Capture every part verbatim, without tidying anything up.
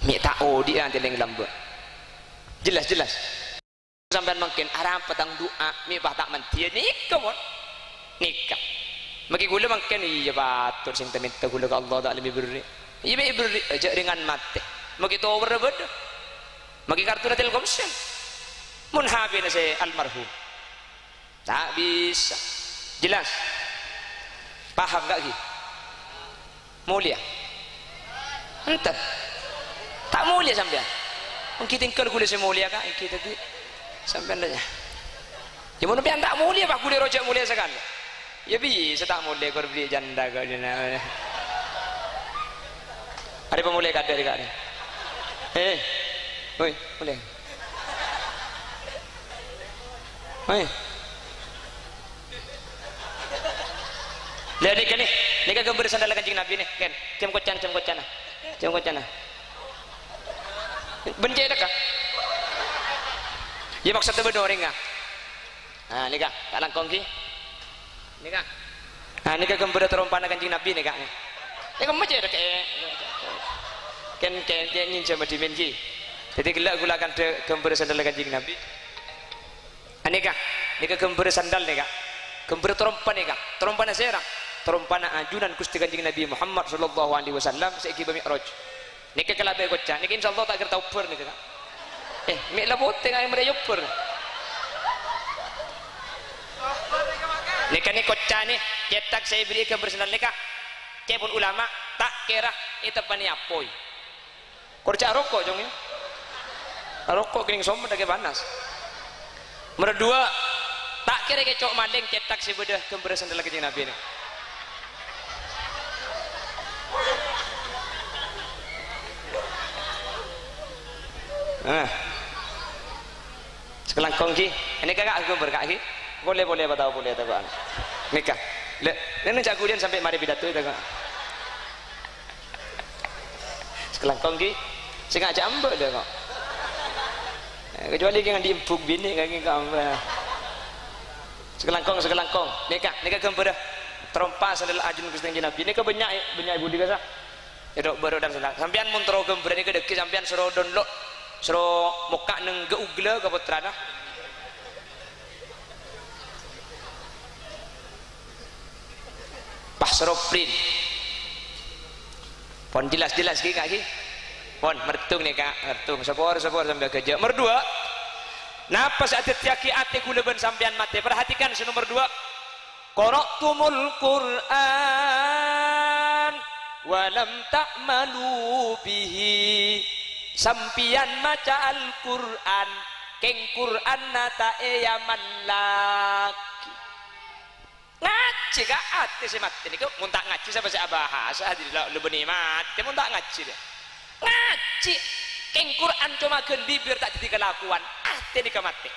Mè' ta' odi'â tèlèng lambâ'. Jelas, jelas. Sampèyan mangkèn arapa tang du'a, mè' pas ta' mandiyâ nèka, mon. Nèka. Maghi kaulâ mangkèn, iyâ, patot sè ta-mènta kaulâ ka Allah Ta'ala mè' èberri'. Iyâ, mè' èberri', jhâ' rèngan matè. Maghi towerra bâdâ. Maghi kartuna Telkomsel. Mon H P-na sè almarhum. Ta' bisa. Jelas? Paham, Ka', ghi? Molèya? Enten. Ta' molèya sampèyan? Ènggi tèngghâl ghulâ sè molèya, Ka', ènggi dhâddhi sampèyan la, yâ. Yâ, mon sampèyan ta' molèya, pas ghulâ rowa jhâ' molèya sakalè. Yâ, bisa ta' molèya, kor bâri' janda, Ka', dina. Arè pamolè kadhâ' rè, Ka', rè. Eh, woi, molè. Woi. Lah, nèka, nè, nèka ghâmbhâr sandal Kanjeng Nabi, nè, kèn. Cem kocan, cem kocana. Cem kocana. Bân cè' nèka. Yâ, maksodda bâdâ orèng, ah. Nah, nèka, ta' langkong, ghi. Nèka. Nah, nèka ghâmbhârrâ tarompana Kanjeng Nabi, nèka. Nèka ma' cè' nèka, eh. Kèn, kèn, kèn nyènjhâmâ dhimèn, ghi. Dhâddhi ghellâ' ghulâ kandhâ ghâmbhârrâ sandal Kanjeng Nabi. Anèka, nèka ghâmbhârrâ sandal nèka. Ghâmbhârrâ tarompa nèka. Tarompana sèra? Tarompana ajunan Ghustè Kanjeng Nabi Muhammad sallallahu alaihi wasallam sè èghibâ Mi'raj. Nèka kalabân koca. Nèka insyaallah ta' kèra taobbhâr nèka, Ka'. Eh, mè' la potè ngai' marè èobbhâr. Nèka nè koca nè, cètak sè èbherri'i ghâmbhârrâ sandal nèka. Ca'èpon ulama, ta' kèra èteppa'è apoy. Kor jhâ' aroko', Cong, yâ. Aroko' kènèng somèt dhâggi' panas. Nomor dua, ta' kèra kèco' malèng cètak sè bâdâ ghâmbhârrâ sandal Kanjeng Nabi nè. Nah. Sakalangkong, ghi. Nèka, Ka', ghâmbhâr, Ka', ghi. Polè, polè, apa tao polè, tako'an. Nèka. Lè, nènè jhâ' ghuliyân sampè' marè pidato, tako'an. Sakalangkong, ghi. Sè ngajhâk emba', lho, kok. Eh, kecuali ghi' andi' embung binè', kaghi kok emba'. Sakalangkong, sakalangkong. Nèka, nèka ghâmbhârrâ tarompa sandal ajunan Ghustè Kanjeng Nabi. Nèka bânnya', bânnya' è budi kassa'. È dâ' bârâ' dâ' sandal. Sampèyan mon terro ghâmbhârrâ nèka dhâggi' sampèyan soro download, soro mokka' neng ghâ-, Google ka pottrana. Pas soro print. Pon jelas-jelas ghi, Ka', ghi. Pon, merdung nèka, merdung. Sapor, sapor sampè' ghâjâ. Nomor dua, napa sè adhâddhiyâghi atè ghulâ bân sampèyan matè? Perhatikan sè nomor dua. Qara'tumul Qur'an wa lam ta'malu bihi. Sampèyan maca Al-Qur'an, kèng Qur'anna ta' èamallaghi. Ngajhi, Ka', atè sè matè nèko, mon ta' ngajhi sapa sè abahasa, hadirin la, la bânnè matè, mon ta' ngajhi, dâ. Ngajhi, kèng Qur'an coma ghân bibir ta' dhâddhi kalakowan, atè nèka matè.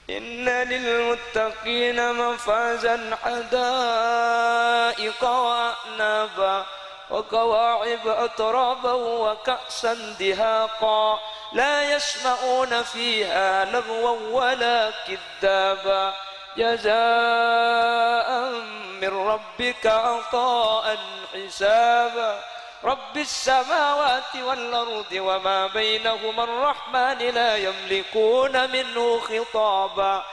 إن للمتقين مفازا حدائق وأعنابا وكواعب أترابا وكأسا دهاقا لا يسمعون فيها لغوا ولا كذابا جزاء من ربك عطاء حسابا رب السماوات والأرض وما بينهما الرحمن لا يملكون منه خطابا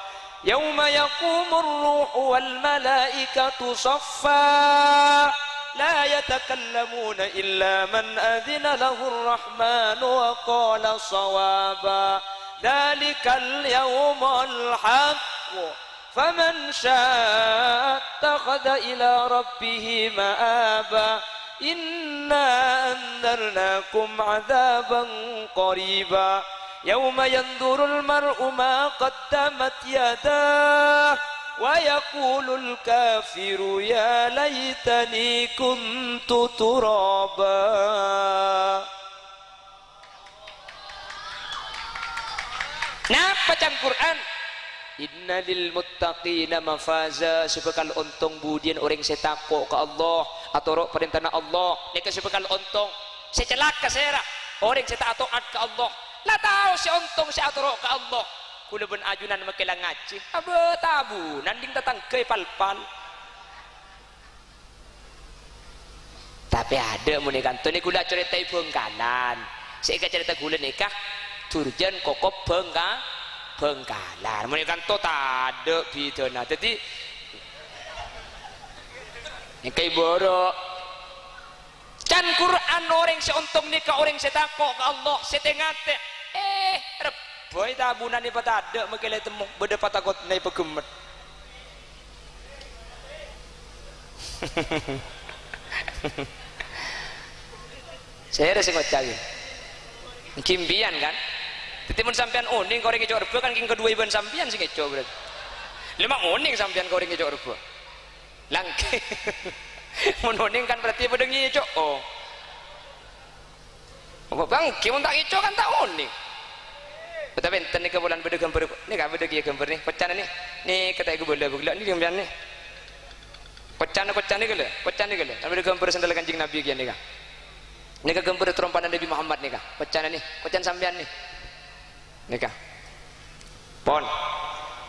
يوم يقوم الروح والملائكة صفا لا يتكلمون إلا من أذن له الرحمن وقال صوابا ذلك اليوم الحق فمن شاء اتخذ إلى ربه مآبا إنا أنذرناكم عذابا قريبا يوم ينظر المرء ما قدمت يداه ويقول الكافر يا ليتني كنت ترابا Napa can Qur'an? Inna lil muttaqina mafaza, sè bhâkal ontong budiyân orèng sè tako' ka Allah, atoro' parèntana Allah, nèka sè bhâkal ontong. Sè calaka sèra? Orèng sè ta' ato'at ka Allah. La tao sè ontong sè atoro' ka Allah. Kaulâ bân ajunan makkè la ngajhi, abâ' tabunan ding tatangghâ èpalpal. Tapè Tadâ' mon è kanto nèko la carètaè Bhângkalan. Sè èkacarèta ghulâ nèka Durjan Kokop Bhângka-, Bhângkalan. Mon è kanto tadâ' bhidhâna. Dhâddhi, nèka ibârâ'. Can Qur'an orèng sè ontong nèka orèng sè tako' ka Allah, sè tè-ngatè. Eh, rebbhâ è tabunanna èpatadâ' makè la ètemmo, bâdâ patakotna èpaghemmet. Sèra sè ngoca' ghi? Gimbiyan, kan? Dhâddhi, mon sampèyan onèng ka orèng èco' rebbhâ, kan kèng kaduwâ bân sampèyan sè ngèco' berarti. Lè ma' onèng sampèyan ka orèng èco' rebbhâ? Langkè. Mon onèng, kan berarti padâ ngèco'. Oh. Apa bângkè, mon ta' ngèco' kan ta' onèng. Tapè enten nèka polana bâdâ ghâmbhâr, nèka bâdâ kèya ghâmbhâr nè, koccana nè. Nèka ta' èghâbâlâ bâgla nè sampèyan nè. Koccana, koccana ghellâ', koccana ghellâ'. Kan bâdâ ghâmbhâr sandal Kanjeng Nabi kèya nèka. Nèka ghâmbhâr tarompana Nabi Muhammad nèka. Koccana nè, koccana sampèyan nè. Nèka. Pon.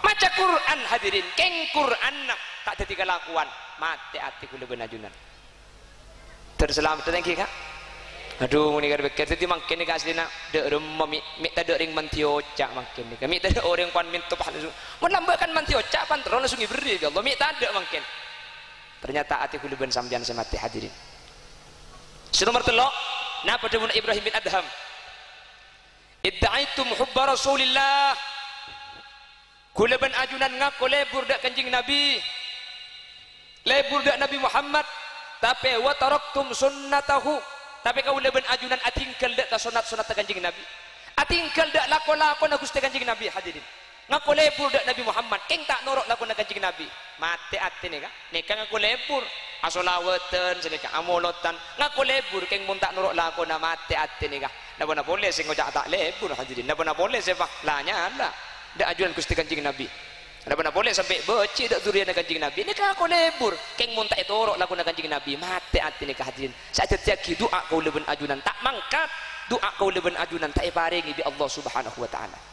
Maca Qur'an, hadirin, kèng Qur'anna ta' dhâddhi kalakowan, matè atè ghulâ bân ajunan. Ter salamet, ta' ènggi, Ka'? Adhu, mon èkèr-pèkkèr, dhâddhi mangkèn nèka asllina dâ' remma mè', mè' tadâ' rèng mandhi oca' mangkèn nèka, mè' tadâ' orèng pan mènto pah langsung. Mon lambâ' kan mandhi oca' pan terro langsung èberri' bi' Allah, mè' tadâ' mangkèn. Ternyata atè ghulâ bân sampèyan sè matè, hadirin. Sè nomer tello', napa dhâbuna Ibrahim bin Adham? "Idda'aitum hubba Rasulillah." Ghulâ bân ajunan ngako lebur dâ' Kanjeng Nabi. Lebur dâ' Nabi Muhammad, tapè "wa taraktum sunnatahu", tapè kaulâ bân ajunan adhingghâl dâ' ka sonnat-sonnatta Kanjeng Nabi. Adhingghâl dâ' lako-lakona Ghustè Kanjeng Nabi, hadirin. Ngako lebur dâ' Nabi Muhammad, kèng ta' noro' lakona Kanjeng Nabi. Matè atè nèka, nèka ngako lebur. Asolawatan sanèka, amolotan. Ngako lebur, kèng mon ta' noro' lakona, matè atè nèka. Napa-napa polè sè ngoca' ta' lebur, hadirin. Napa-napa polè sè pa-, la nyala dâ' ajunan Ghustè Kanjeng Nabi. Napa-napa polè sampè' bâji' dâ' dhuriyânna Kanjeng Nabi. Nèka ngako lebur, kèng mon ta' ètoro' lakona Kanjeng Nabi. Matè atè nèka, hadirin. Sè adhâddhiyâghi du'a kaulâ bân ajunan ta' mangkat. Du'a kaulâ bân ajunan ta' èparèngè bi' Allah Subhanahu wa Ta'ala.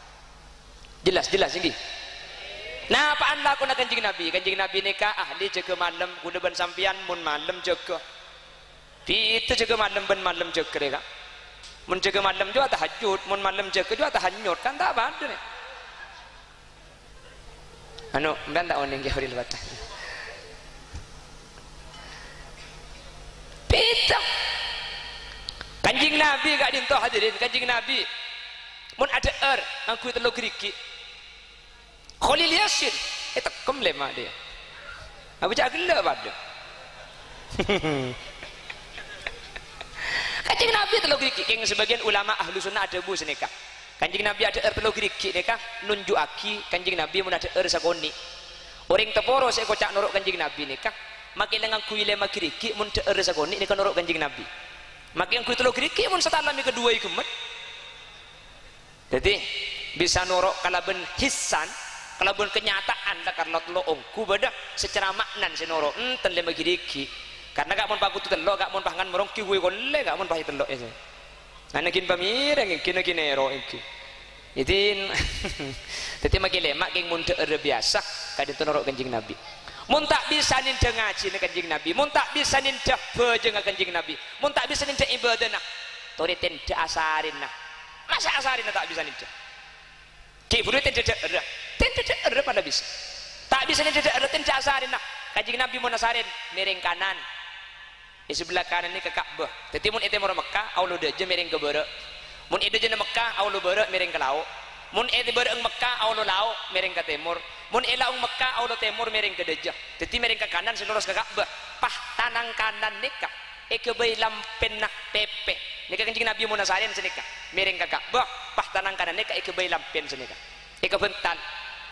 Jelas, jelas, ènggi? Napa'an lakona Kanjeng Nabi? Kanjeng Nabi nèka ahli jâgâ malem, ghulâ bân sampèyan mon malem jâgâ. Bhidhâ jâgâ malem bân malem jâgâ rè, Ka'. Mon jâgâ malem jâgâ tahajjud, mon malem jâgâ jâgâ tahanyut, kan ta' padâ, rè. Anu, sampèyan ta' onèng, Ki Horil Fatah? Bhidhâ. Kanjeng Nabi ka'dinto, hadirin, Kanjeng Nabi mon adhâ'âr ngangghuy tello' ghârighi'. Kholil Yasin, ètekkem lè ma' dhiyâ. Apa ca'na ghellâ' padâ? Kanjeng Nabi tello' ghârighi', kèng sabâgiyân ulama ahlu sunnah adhâbu sanèka. Kanjeng Nabi adhâ'âr tello' ghârighi' nèka nunju'aghi Kanjeng Nabi mon adhâ'âr sakonè'. Orèng taporo sè èkoca' noro' Kanjeng Nabi nèka, makè la ngangghuy lèma ghârighi' mon dhâ'âr sakonè' nèka noro' Kanjeng Nabi. Makè ngangghuy tello' ghârighi' mon satala mè' kaduwâ èghemmet. Dhâddhi, bisa noro' kalabân hissan, kalabân kanyata'an la karna tello' ongghu bâdâ sacara ma'nan sè noro', enten lèma ghârighi'. Karna ga' mon pakodu tello', ga' mon pahangan moronggi ghuwâ kollè, ga' mon pahi tello' è sè. Ana ghin pamèreng, ghin ghin èro, ghin. Dhâddhi, dhâddhi makè lèma kèng mon dhâ'âr biyasa, ka'dinto noro' Kanjeng Nabi. Mon ta' bisa nèndhâ ngajhina Kanjeng Nabi, mon ta' bisa nèndhâ bhâjângnga Kanjeng Nabi, mon ta' bisa nèndhâ ibâdâna, torè tèndhâ asarèna. Masa' asarèna ta' bisa nèndhâ? Ghi' bhuru tèndhâ dhâ'ârra. Tèndhâ dhâ'ârra padâ bisa. Ta' bisa nèndhâ dhâ'ârra, tèndhâ asarèna. Kanjeng Nabi mon asarèn, mèrèng kanan. È sabellâ kanan nèka Ka'bah. Dhâddhi, mon è tèmorra Mekka, aolo dâjâ mèrèng ka bârâ'. Mon è dâjâna Mekka, aolo bârâ' mèrèng ka lao'. Mon è bârâ'eng Mekka, aolo lao' mèrèng ka tèmor. Mon è laong Mekka, aolo tèmor mèrèng ka dâjâ. Dhâddhi, mèrèng ka kanan sè loros ka Ka'bah. Pah tanang kanan nèka èghâbây lampèna pèpè. Nèka Kanjeng Nabi mon asarèn sanèka. Mèrèng ka Ka'bah, pah tanang kanan nèka èghâbây lampèn sanèka. Èkabhântal.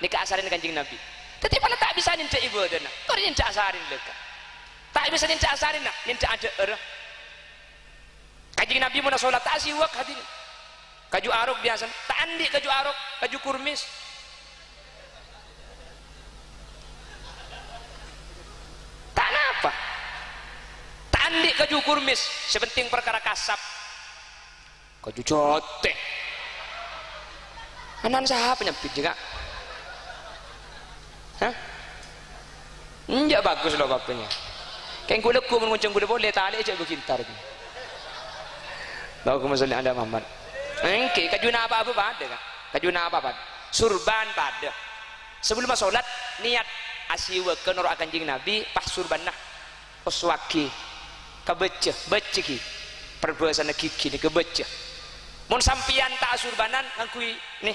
Nèka asarèn Kanjeng Nabi. Dhâddhi, pola ta' bisa nèndhâ ibâdâna. Torè nèndhâ asarèn lèka. Ta' bisa nèndhâ asarèna, nèndhâ adhâ'ârra. Kanjeng Nabi mon asolat ta' asiwak, hadirin. Kaju arok biyasana. Ta' andi' kaju arok, kaju kurmis. Ta' napa. Ta' andi' kaju kurmis, sè pentèng parkara kasap. Kaju jotè. Ana'na sapa nyambit, Ka'? Hah? Enjâ', bagus lo bapaknya. Kèng ghulâ ghu mon ngoncèng ghulâ polè, talè'è jhâ' bâghintar. Allahumma sholli ala Muhammad. Èngghi, kajuna apa-apa padâ, Ka'. Kajuna apa padâ. Surban padâ. Sabellumma sholat, niyat asiwak noro' Kanjeng Nabi, pas surbanna. Oswaki. Kabâca, bâca ghi. Parbhâsana ghighi nèka bâca. Mon sampèyan ta' asurbanan, ngangghuy, nè.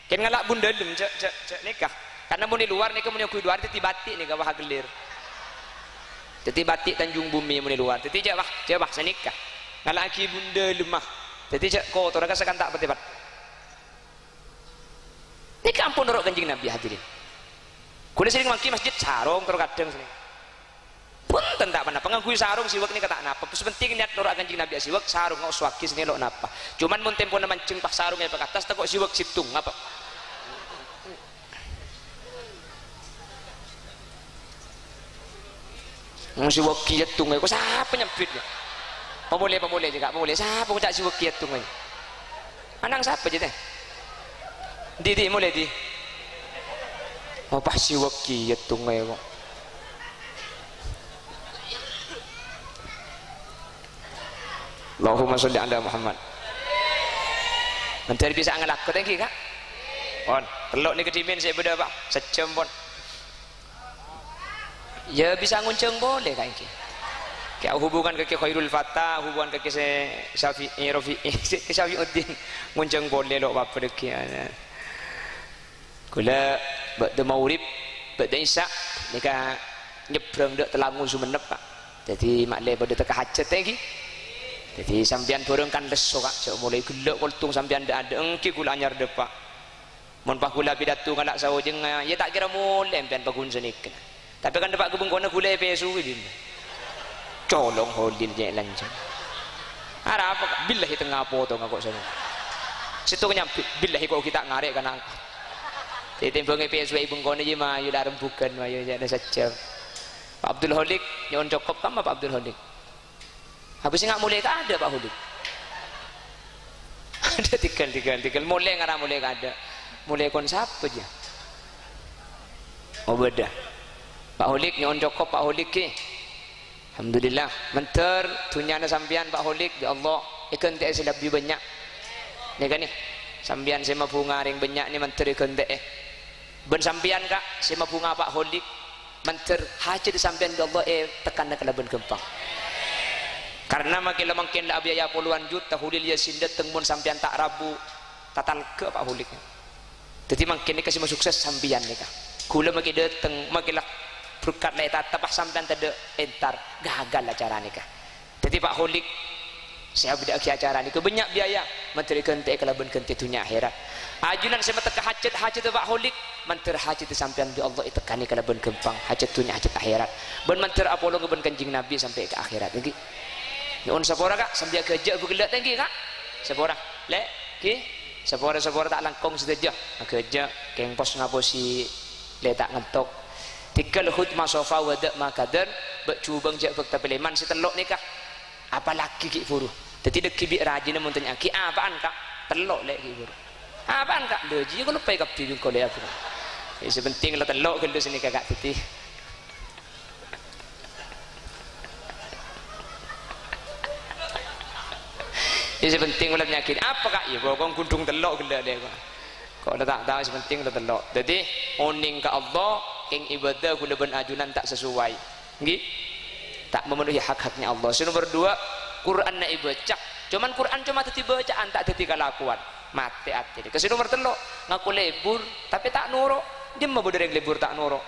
Kèng ngala' bun dâlem, jhâ', jhâ', jhâ' nèka. Karna mon è lowar nèka, mon èongghuy lowar, dhâddhi bâti' nèka, wah, ghellèr. Dhâddhi bâti' Tanjung Bumi mon è lowar. Dhâddhi jhâ', wah, jhâ', wah, sanèka. Ngala'aghi bun dâlemma. Dhâddhi jhâ' kotorra ka sakanta' pètè pat. Nèka ampon noro' Kanjeng Nabi, hadirin. Ghulâ serrèng mangghi masjid sarong terro kadhâng sènè. Bhunten ta' ponapa, ngangghuy sarong siwak nèka ta' napa. Sè pentèng niat noro' Kanjeng Nabi asiwak, sarongnga oswaki sènè lo' napa. Coma mon tempona manjheng pas sarongnga èpakattas, tako' siwak sèttong apa. Mon siwak ghi' sèttongnga, kok sapa nyambit, ya? Pamolè, pamolè, Ka', pamolè. Sapa ngoca' siwak ghi' sèttongnga? Ana'na sapa, jâ', tè? Dhi, dhi, molè, dhi. Oh, pas siwak ghi' sèttongnga, kok. Allahumma sholli ala Muhammad. Mandhâr bisa ngalako, thank you, Ka'. Pon, tello' nèka dhimèn sè bâdâ, Pak. Sajjhâm, pon. Ya, bisa ngonjhâng polè, Ka', èngghi. Ka' hubungan ka Kè Khairul Fatah, hubungan ka Kè Sè-, Syafi'i, Rafi'i, Kè Syafi'uddin. Ngonjhâng polè lo' apa dhâggi', ya. Ghulâ bâdâ maghrib, bâdâ isya, nèka nyebrang dâ' Telangu Sumenep, Ka'. Dhâddhi ma'lè padâ tekka hajat, èngghi. Dhâddhi sampèyan bhâreng kan lesso, Ka'. Jhâ' molaè ghellâ' kolthong sampèyan dâ'-adâ', èngghi ghulâ anyar dâpa'. Mon pas ghulâ pidato ngala' saojângnga, ya ta' kèra molè sampèyan paghun sanèka. Tapè kan dâpa' ka bengkona ghulâ èpèsowè, Din. Colong Holil cè' lanjhâng. Arapa, Ka'? Billahi tengnga potongnga kok sanèka. Sèttong nyambit, billahi kok ghi' ta' ngarè' kana'. Ètèmbhâng èpèsowè bengkona, yâ mayu la rembughân, mayu ca'na sajjhâm. Pak Abdul Holik, nyo'on cokop kamma Pak Abdul Holik. Apa sè nga' molè ka adâ', Pak Holik? Adâ', tèghâl, tèghâl, tèghâl. Molè ngara molè ka adâ'. Molè kon sapa, jâ? Oh, bâdâ. Pak Holik, nyo'on cokop, Pak Holik, ghi. Alhamdulillah, mandhâr dhunnyana sampèyan, Pak Holik, ya Allah, èghântè'è sè lebbi bânnya'. Nèka, nè, sampèyan sè mabhunga rèng bânnya' nè mandhâr èghântè'è. Bân sampèyan, Ka', sè mabhunga Pak Holik, mandhâr hajhâddhâ sampèyan, ya Allah, ètekkana kalabân ghâmpang. Karna makè la mangkèn la abiaya polowan juta, Holil Yasin dâteng, mon sampèyan ta' rabu, tatalghâ Pak Holik. Dhâddhi mangkèn nèka sè masukses sampèyan nèka. Ghulâ makè dâteng, makè la berkat la ètatep, pas sampèyan tadâ' entar, gagal acara nèka. Dhâddhi Pak Holik, sè abâdâ'âghi acara nèka bânnya' biaya, mandhâr èghântè'è kalabân ghântè dhunnya akhèrat. Ajunan sè matekka hajhât, hajhâddhâ Pak Holik, mandhâr hajhâddhâ sampèyan bi' Allah ètekkanè kalabân ghâmpang, hajhât dhunnya, hajhât akhèrat. Bân mandhâr apolonga bân Kanjeng Nabi sampè' ka akhèrat, èngghi. Nyo'on sapora, Ka', sambi aghâjâ' bhâghellâ' tèngghi, Ka'. Sapora, Lè', ghi. Sapora-sapora ta' langkong sadhâjâ. Aghâjâ', kèng pos ngaposi lè' ta' ngantok. Tèghâl khud ma sofa wada' ma kadar, bâ' jhubâng jhâ' bâkta pèlèman sè tello' nèka. Apalagi ghi' buru. Dhâddhi dhâggi' bi' rajina mon tanya'aghi, "Apa'an, Ka'?" "Tello', Lè'," ghi' buru. "Apa'an, Ka'?" "Lho, jiyâ kaloppaè kabbhi bi' engko', Lè', aku." Ya, sè pentèng la tello' ghâllu sanèka, Ka', dhâddhi. Ya, sè pentèng la nyakèt. "Apa, Ka'?" "Ya, pokok ghundhung tello' ghellâ', Lè'." Kok la ta' tao, sè pentèng la tello'. Dhâddhi, onèng ka Allah, kèng ibâdâ ghulâ bân ajunan ta' sasowai. Èngghi? Ta' memenuhi hak-haknya Allah. Sè nomer dua, Qur'anna èbâca. Coma Qur'an coma dhâddhi bâcaan, ta' dhâddhi kalakowan. Matè atè. Ka sè nomer tello', ngako lebur, tapè ta' noro'. Dimma bâdâ rèng lebur ta' noro'?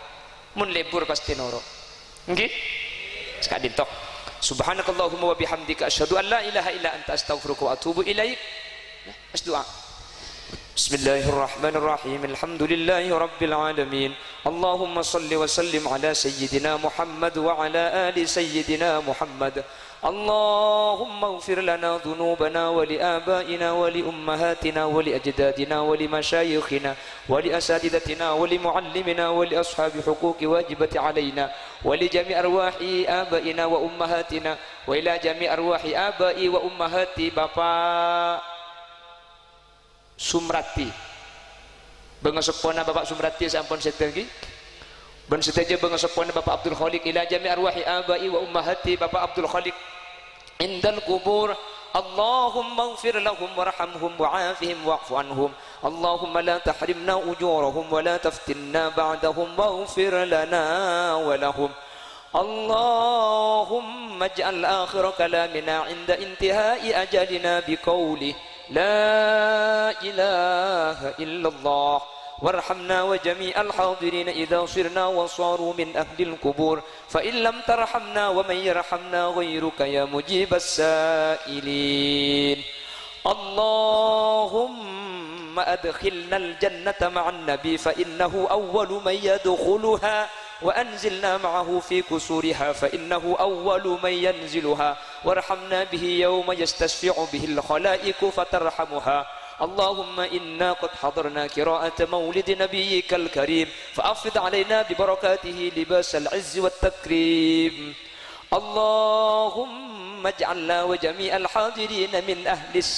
Mon lebur pastè noro'. Èngghi? Saka'dinto. Subhanakallahumma wa bihamdika, asyhadu an la ilaha illa anta, astaghfiruka wa atubu ilaik. Pas du'a. Bismillahirrahmanirrahim. Alhamdulillahi rabbil alamin. Allahumma shalli wa sallim ala sayyidina Muhammad wa ala ali sayyidina Muhammad. Allahumma ighfir lana dhunubana wa li abaina wa li ummahatina wa li ajdadina wa li masyayikhina wa li asatidatina wa li muallimina wa li ashabi huquqi wajibati alaina wa li jami' arwahi abaina wa ummahatina wa ila jami' arwahi abai wa ummahati Bapak Sumrati. Bângaseppona Bapak Sumrati sè ampon sèdhâ, èngghi. Bân sadhâjâ bângaseppona Bapa' Abdul Khaliq, ila jami' arwahi aba'i wa ummahati Bapa' Abdul Khaliq indal qubur. Allahumma ighfir lahum warhamhum wa'afihim wa'fu anhum. Allahumma la tahrimna ujurahum wa la taftinna ba'dahum waghfir lana wa lahum. Allahumma ij'al akhira kalamina 'inda intihai ajalina biqauli la ilaha illallah. Warhamna wa jami'al hadirina idza sirna wa saru min ahlil qubur. Fa in lam tarhamna wa man yarhamna ghairuka ya mujibas sa'ilin. Allahumma adkhilnal jannata ma'an nabi fa innahu awwalu man yadkhuluha, wa anzilna ma'ahu fi qusuriha fa innahu awwalu man yanziluha, warhamna bihi yawma yastasfi'u bihil khalaiqu fatarhamuha. Allahumma inna qad hadarna qira'ata maulidi nabiyyikal karim, fa afid alaina bi barakatihi libasal izzi wat takrim. Allahumma ij'alna wa jami'al hadirina min ahlis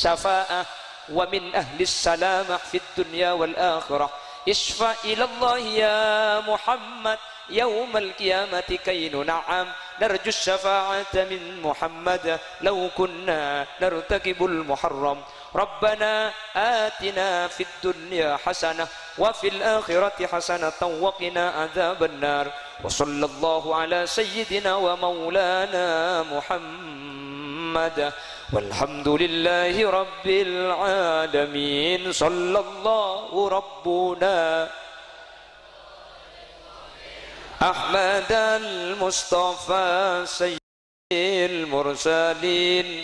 syafa'ah wa min ahlis salamah fid dunya wal akhirah. Isyfa' ilallahi ya Muhammad yaumal qiyamati kainu na'am. Narjus syafa'ata min Muhammad law kunna nartakibul muharram. Rabbana atina fid dunya hasanah wa fil akhirati hasanatan wa qina adzabannar. Wa sallallahu ala sayyidina wa maulana Muhammad. Walhamdulillahi rabbil alamin. Sallallahu rabbuna Ahmadal Mustafa Sayyidil Mursalin.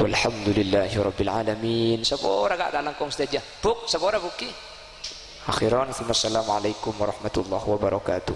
Walhamdulillahi rabbil alamin. Sapora, Ka', ta' langkong sadhâjâ. Buk, sapora, Buki. Akhiran, assalamualaikum warahmatullahi wabarakatuh.